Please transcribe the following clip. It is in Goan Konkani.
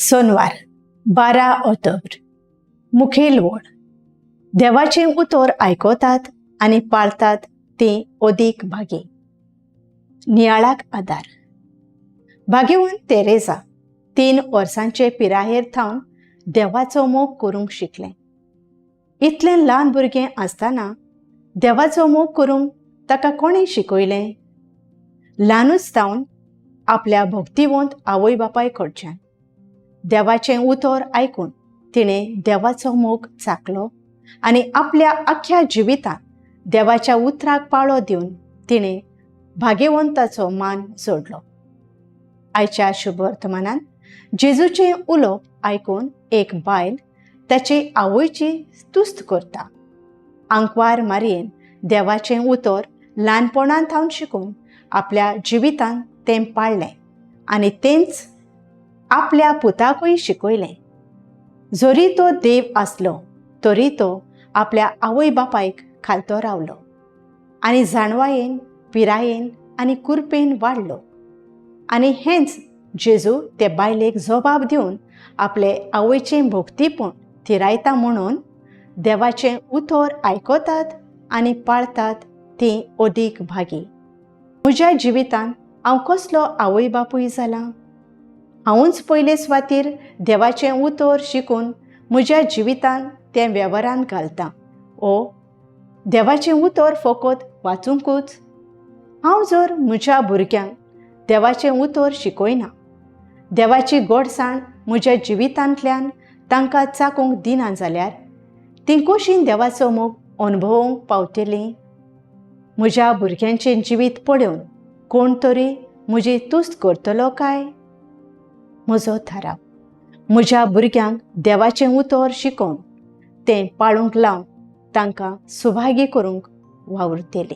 सोनवार 12 ऑक्टोबर. मुखेल वळ. देवाचें उतर आयकतात आनी पाळतात तीं अदीक भागी. नियाळाक आदार. भाग्यवंत तेरेजा 3 वर्सांचे पिरायेर थावन देवाचो मोग करूंक शिकलें. इतलें ल्हान भुरगें आसतना देवाचो मोग करूंक ताका कोणें शिकयलें? ल्हानूच थावन आपल्या भक्तिवंत आवय बापाय कडच्यान देवाचें उतर आयकून तिणें देवाचो मोग चाखलो आनी आपल्या आख्ख्या जिवितांत देवाच्या उतराक पाळो दिवन तिणें भाग्यवंताचो मान जोडलो. आयच्या शुभवर्तमानान जेजूचें उलोवप आयकून एक बायल ताचे आवयची तुस्त करता. आंकवार मारयेन देवाचें उतर ल्हानपणांत थावन शिकून आपल्या जिवितांत तें पाळ्ळें आनी तेंच आपल्या पुताकूय शिकयलें. जरी तो देव आसलो तरी तो आपल्या आवय बापायक खालतो रावलो आनी जाणवायेन, पिरायेन आनी कुरपेन वाडलो. आनी हेंच जेजू ते बायलेक जबाब दिवन आपले आवयचें भक्तीपण थिरायता म्हणून देवाचें उतर आयकतात आनी पाळतात तीं अदीक भागी. म्हज्या जिवितांत हांव कसलो आवय बापूय जाला? हांवूच पयले सुवातीर देवाचें उतर शिकून म्हज्या जिवितांत तें वेव्हारांत घालतां ओ देवाचें उतर फकत वाचुंकूच? हांव जर म्हज्या भुरग्यांक देवाचें उतर शिकयना, देवाची गोडसाण म्हज्या जिवितांतल्यान तांकां चाकूंक दिना जाल्यार तीं कशीं देवाचो मोग अणभवूंक पावतलीं? म्हज्या भुरग्यांचें जिवीत पळोवन कोण तरी म्हजी तुस्त करतलो काय? म्हजो थाराव, म्हज्या भुरग्यांक देवाचें उतर शिकोवन तें पाळूंक लावन तांकां सुभागी करूंक वावुरतली.